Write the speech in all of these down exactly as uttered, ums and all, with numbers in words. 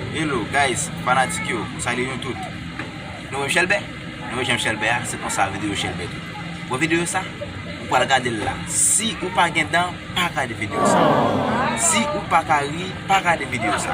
Hello guys, fanatik yo, m salye nou tout. Nou wè m chèlbè? Nou wè jan m chèlbè a, se konsa videyo chèlbè tou. Wè videyo sa? Ou pral gade l la. Si ou pa gen dan, pa gade videyo sa. Si ou pa ka ri, pa gade videyo sa.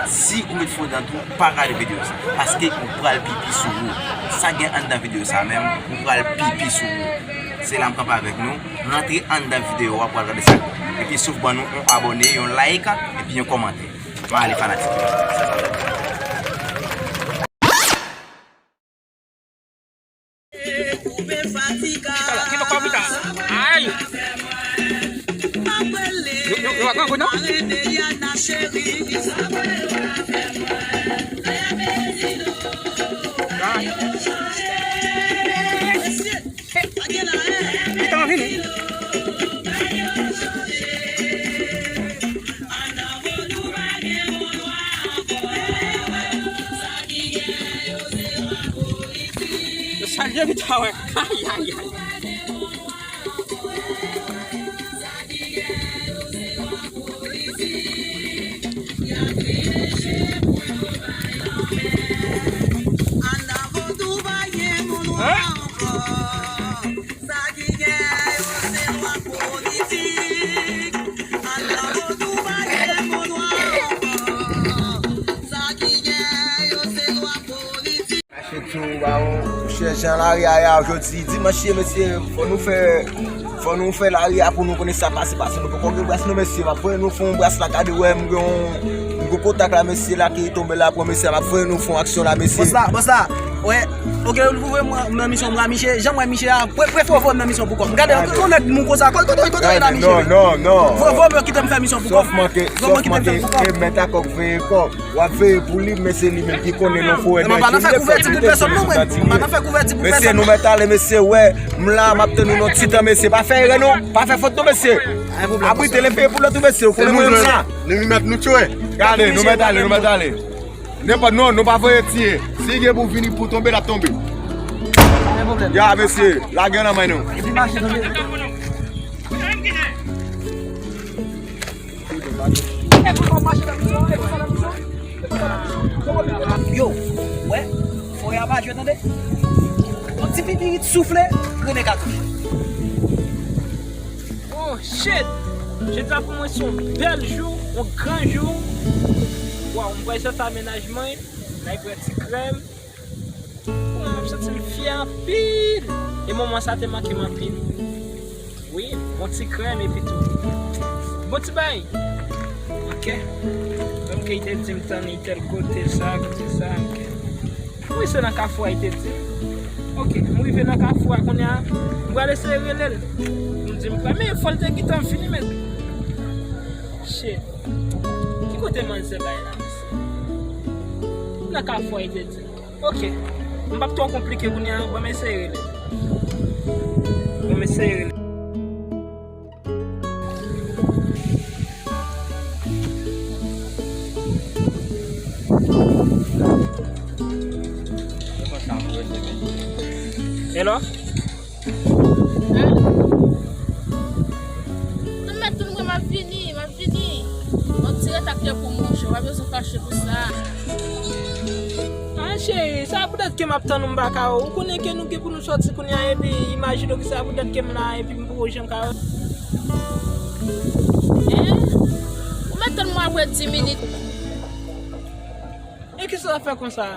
Si ou met fo dan tou, pa gade videyo sa. Paske ou pral pipi sou ou. Sa gen anndan videyo sa menm, ou pral pipi sou ou. Se la m kanpe avèk nou. Rantre anndan videyo a pou al gade sa. Epi souf ban nou yon abòne, yon like, epi yon kòmantè. Mwen ale fanatik yo. Ay! Yo, yo, yo pa pran kout non? Ay. Li t anvi vini. Yo salye bita wè. Ay, ay, ay. Mache tou, bawon. Monchè, jan lari a ye a jodi, dimanch ye, mesye, fò nou fè, fò nou fè lari a pou nou konnen sa pase, pase. Nou poko gen bras non, mesye. M ap voye nou fè yon bras la, gade, wè, m gen yon, m gen kontak la, mesye, la ki tonbe la, pran mesye, m ap voye nou fè yon aksyon la, mesye. Bòs la, bòs la. Wè, oke, ou voye mwen nan misyon, m la, miche, jan m wè miche a, pre-, prefere w voye m nan misyon pou kòm. Gade, yon nèg mou konsa, kote, kote, kote w ye la, miche? Non, non, non. Voye, voye mwen kite m fè misyon pou kòm. Voye mwen kite m fè pou kòm. E mèt a kòk veye kòk. W ap veye pou li, men se li menm ki konnen non fò wè. Mesye, nou mèt ale, mesye, wè, m la, m ap tann nou nan ti tan, mesye. Pa fè erè non, pa fè fòt non, mesye. Abrite, leve pou lòt ou, mesye, ou konnen mwen menm la. Gade, nou mèt ale, nou mèt ale. Nenpòt non, nou pa voye tiye. Si gen pou vini pou tonbe, l ap tonbe. Ya, mesye, lage nan men nou. Yo, wè, fò y ap adjwe tande. Yon ti pipirit soufle, grennen katouch. Oh shit! Jodi a pou mwen se yon bèl jou, yon gran jou. Waw, m pral sòti a mennaj mwen, n a pran ti krèm. Bon, m ap santi m fyè anpil. E moman sa te manke m anpil. Wi, bon ti krèm epi tou. Bon ti bay. Ok. Menm ke li te di m tann li tèl kote sa, kote sa, ok. Wi, se nan kafou a li te di m. Ok, m rive nan kafou a kounye a. M pral eseye rele l. M di m pral, men fò l te gentan vini, men. Shit. Ki kote manzè bay la, mesye? Nan kafou a li te di m. Ok. M p ap twò konplike kounye a, ban m eseye rele. Ban m eseye rele. Hello? Alo? Mwen mèt tou, mwen, m ap vini, m ap vini. Yon ti reta k te pou mwen, monchè, w pa bezwen fache pou sa. Ah, cheri, sa poutèt ke m ap tann ou, m pa ka wè w. Ou konnen ke nou gen pou nou sòti kounye a, epi imajine w ki sa poutèt ke m la, epi m poko janm ka wè w. Hein? Ou mèt tann mwen apre dis minit. E kisa w ap fè konsa?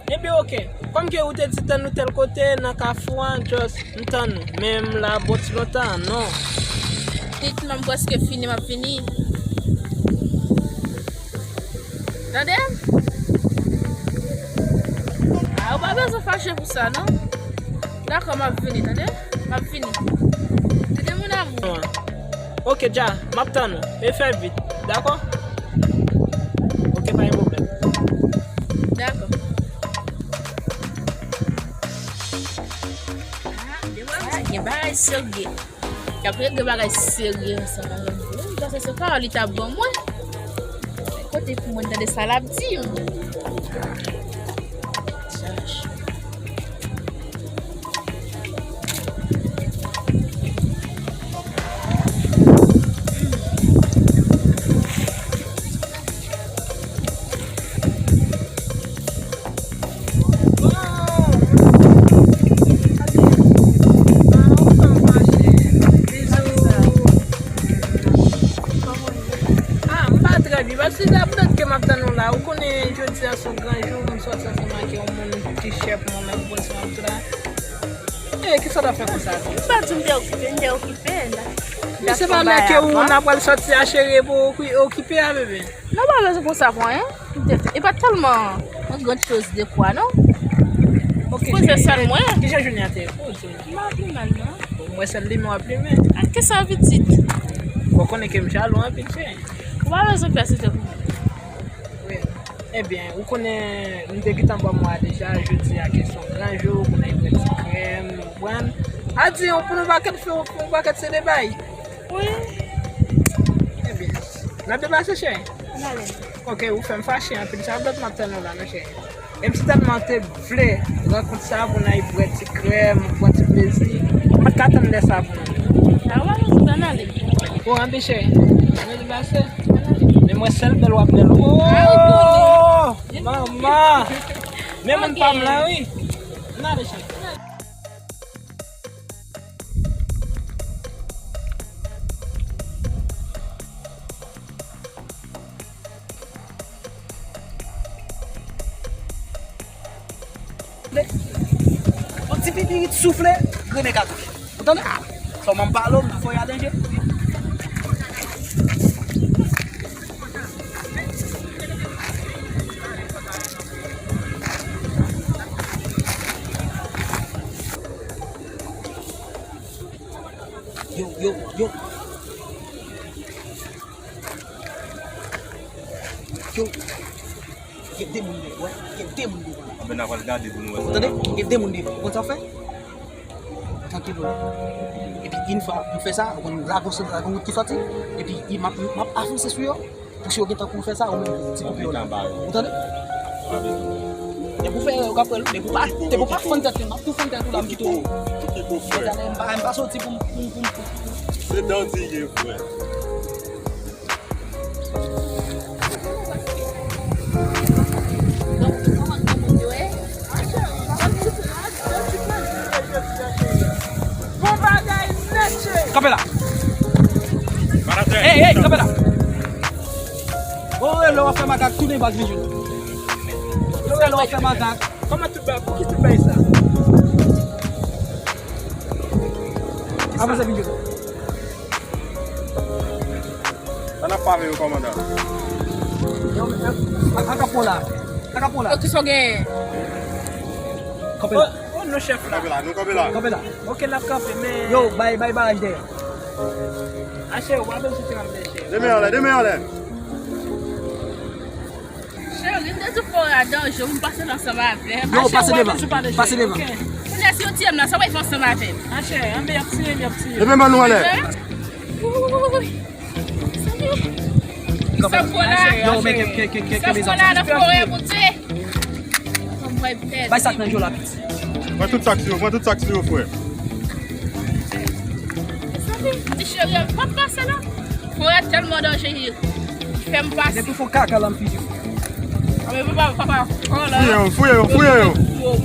Ebyen, ok. Kòm ke ou te di tann nou tèl kote, nan kafou a, just m tann ou. Men m la bon ti lontan, non. Ritm an m prèske fini, m ap vini. Tande? Ah, ou pa bezwen fache pou sa, non. Dakò, m ap vini, tande? M ap vini. Tande, mon amour. Ok, dja, m ap tann ou. E fè vit, dakò? Ok, pa gen pwoblèm. Dakò. Ah, gen bagay serye. Y ap regle bagay serye ansanm avè m. Wi, paske se pawòl li t ap ban mwen. Kote pou mwen tande sa l ap di m. Epi, pa sou sa, poutèt ke m ap tann ou la, ou konnen jodi a se yon gran jou, m sòti ansanm ak yon moun ki chè pou mwen menm, pou mwen, tout la. E, kisa w t ap fè konsa tou? M pa di m te okipe, m te okipe. Men se pa lè ke ou n ap pral sòti a, cheri, pou oki-, okipe a, bebe. Non, pa bezwen konsa pou anyen. E pa tèlman yon gran choz de kwa, non. Ok, cheri. Poze sèl mwen. Kijan jounen an te ye pou ou, cheri? M pa pi mal, non. Ou wè sèl li men w ap limen. Ak kisa pitit? Ou konnen ke m jalou anpil, cheri. Ou pa bezwen fè site pou mwen. Wi. Ebyen, ou konnen, m te gentan ba w mwa deja, jodi a ke se yon gran jou, pou n al bwè ti krèm, ou konprann? A di, yon, pou nou pakèt fè, yon pakèt se de bay. Wi. Ebyen, n ap deplase, cheri? Ann ale. Ok, ou fè m fache anpil, sa vle di m ap tann ou la, non, cheri. E m sitèlman te vle rankont sa pou n al bwè ti krèm, pran ti plezi. M pa t ka tann lè sa pou nou. Sa va, nou ann ale. Bon, anben cheri, ann ale pase. Men mwen sèl bèl w ap bèl. Oh! Manman! Men moun pa m la, wi. Ann ale, cheri. Yon ti pipirit soufle, grennen katouch. Ou tande? Sèlman m pale w, m di fò y a danje. Yo, yo, yo. Yo. Gen de moun devan, wè. Gen de moun devan. Anben n a pral gade pou nou wè sa. Ou tande? Gen de moun devan. Ou konn sa w fè? Trankil, bro. Epi, yon fwa m fè sa, ou konn lagon se lagon wout ki sòti. Epi, m ap, m ap avanse sou yo. Pou si yo gentan konn fè sa, ou menm pou ti koupe yo la. Ou tande? Depi w fè erè, ou ka pran l. Depi w pa, depi w pa fann tèt li, m ap tou fann tèt ou la, m kite w. Mezanmi, m pa, m pa soti pou m, pou m, pou m, pou m. Se dan di ye, frè. Bon bagay nèt, cheri. Kanpe la. Ey, ey, kanpe la. Bon, e lè w ap fè makak, tounen baz vin jwenn. Yo, e lè w ap fè makak. Kòman tout bagay, pou ki tout bagay sa? Avanse vin jwenn. Sa n ap pale yo, kòmandan? Yo, a, a, a ka pran la. A ka pran la. Yo, kisa w genyen? Kanpe la. Oh, oh, non, chèf la. Kanpe la, nou kanpe la. Kanpe la. Ok, n ap kanpe, men. Yo, bay, bay baraj dèyè. Ache, w ap soti anlè, chèf. De men anlè, de men anlè. Cheri, m te di w fò w a danje, ou vin pase ansanm avè m. Yo, pase devan. Pase devan. Kounye a, si yo tiye m la, sa w ap fè ansanm avè m? Achè, anben y ap tiye m, y ap tiye m. Leve men nou anlè. Sa fò la. Yo, men ke, ke, ke, ke, sa fò la nan forè, Bondye. Bay sa k nan je w la, piti. Pran tout sa k sou yo, pran tout sa k sou yo, frè. Ti cheri, m p ap pase la. Forè a tèlman danje, li fè m pase. Depi w fè kaka la, m fini. A, men papa, papa, oh la. Fouye yo, fouye yo, fouye yo.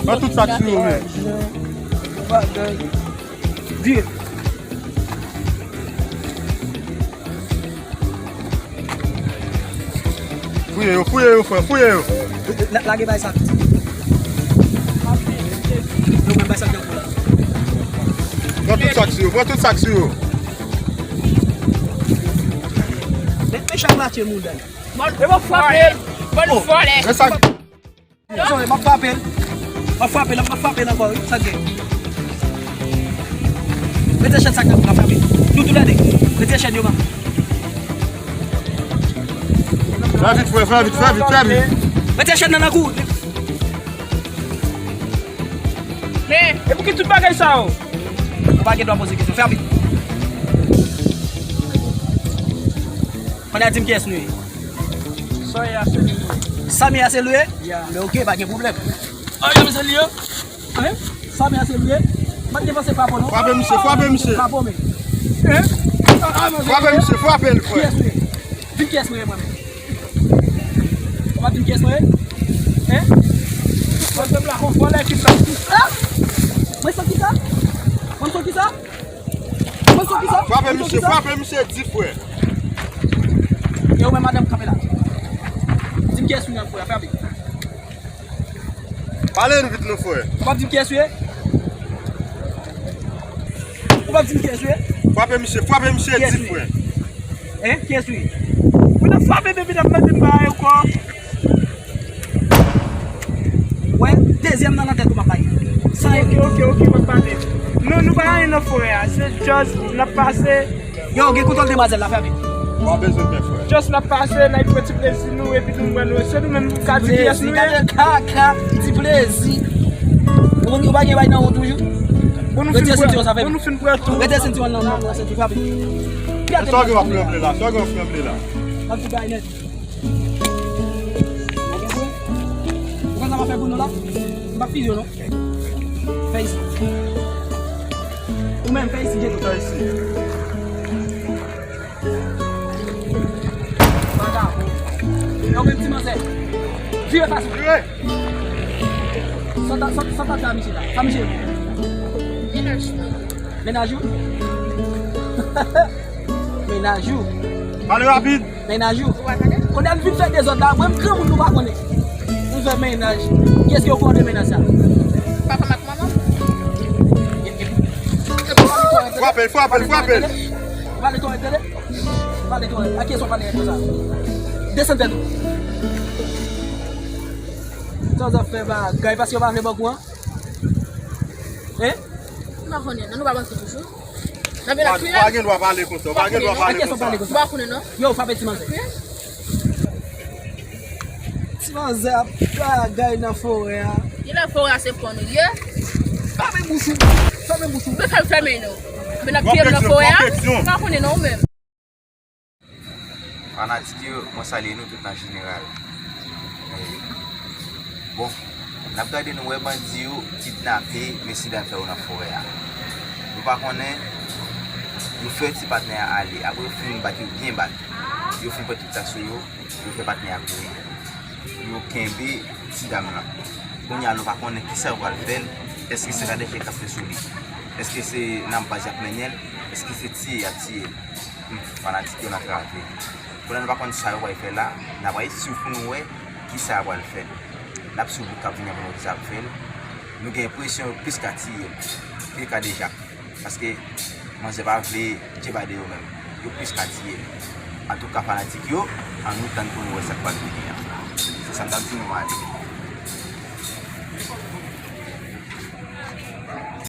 Pran tout sa k sou yo, men. Vire. Fouye yo, fouye yo, frè, fouye yo. La, lage bay sa. Yo, men bay sa nan kou la. Pran tout sa k sou yo, pran tout sa k sou yo. Men, men chay matye moun dan. E m ap frape l. Bon, vòlè. Men sa. Yo, m ap frape l. M ap frape l, m ap frape l ankò, wi. Sa k gen? Mete chèn sa k nan kou la, frape. Nou tou lè de. Mete chèn yo, man. Fè vit, frè, fè vit, fè vit, fè vit. Mete chèn nan nan kou. Men, e pou ki tout bagay sa yo? Ou pa gen dwa poze kesyon. Fè vit. Kounye a di m kiyès nou ye. Samy a se li ye. Samy a se li ye? Ya. Men ok, pa gen pwoblèm. Ay, men se li ye. Hein? Samy a se li ye. M pa t gen panse frape w, non. Frape misye, frape misye. Frape w, men. Hein? Ah, ah, men frape misye, frape l, frè. Kiyès nou ye? Di m kiyès nou ye, mwen menm. Ou pa di m kiyès nou ye? Hein? Mwen menm la, on vòlè ki sa. Ah! Mwen santi sa? Mwen santi sa? Frape misye, frape misye, di frè. E ou menm madanm, kanpe la. Di m kiyès ou ye, frè, frape. Pale nou vit non, frè. Ou p ap di m kiyès ou ye? Ou p ap di m kiyès ou ye? Frape misye, frape misye, di frè. Hein? Kiyès ou ye? Ou nan frape depi n ap mande m bagay ankò. Wè, dezyèm nan nan tèt ou m ap bay. San epe. Ok, ok, ok, m ap pale. Non, nou pa anyen non, frè a. Se just n ap pase. Yo, gen kontwòl demwazèl la, fè vit. Ou pa bezwen pè, frè. Just n ap pase, n ap pran ti plezi nou, epi nou wè nou. Se nou menm ki ka di kiyès nou ye. Gade kaka, ti plezi. Ou, ou pa gen bay nan ou toujou? Bon, nou fin pran, bon, nou fin pran tou. Rete sentiwon nan, nan, nan sentiwon, frape. Sa w gen w ap tranble la, sa w gen w ap tranble la. M ap di bay nèt. Ou konn sa m ap fè pou nou la? M p ap fize w non. Fè isi. Ou menm, fè isi, Djeto. Fè isi. Vagabon. E ou menm ti manzè. Vire fas ou. Vire. Sa ta, sa, sa ta di a misye la? Sa misye ye? Mennaj mwen. Mennaj ou? Mennaj ou? Pale rapid. Mennaj ou? Ou pa tande? Kounye a n vin fè dezòd la, mwen m granmoun nou pa konnen. Nou fè mennaj. Kiyès ki okouran de mennaj sa? Papa m ak manman m. Frape l, frape l, frape l. Ou pale twò rèd, tande? Ou pale twò rèd. A kiyès w ap pale rèd konsa? Desann tèt ou. Sa w ap fè bagay, paske yo pa vle ban kou an? Hein? M pa konnen non, nou pa panse toujou. N ap vin ak kiyès? Ou pa gen dwa pale konsa, ou pa gen dwa pale konsa. Ou pa konnen non? Yo, frape ti manzè. Ti manzè ap bagay nan forè a. Li nan forè a, se fò nou ye. Fèmen bouch ou. Fèmen bouch ou. Mwen fè m fèmen non. Men n ap kiyè m nan forè a. M pa konnen non ou menm. Fanatik yo, mwen salye nou tout an jeneral. Eh, bon, n ap gade nou wè bandi yo kidnape mesye dam sa yo nan forè a. Nou pa konnen, yo fè ti patnè a ale. Apre yo fin bat yo byen bat. Yo fin pran tout sa sou yo, yo fè patnè a kouri. Yo kenbe ti dam lan. Kounye a nou pa konnen kisa yo pral fè l. Èske se kadejak k ap fè sou li? Èske se nan baz y ap mennen l? Èske se tiye y ap tiye l? Hmm, fanatik yo nan trave. Kounye a nou pa konn sa yo pral fè la, n ap pral swiv pou nou wè kisa yo pral fè. N ap swiv bout k ap vini an pou nou wè kisa y ap fè l. Nou gen enpresyon yo plis ka tiye l ke kadejak. Paske manzè pa vle djebade yo menm. Yo plis ka tiye l. Antouka fanatik yo, ann nou tann pou nou wè sa k pral vini an. Se sa m t ap di nou ale.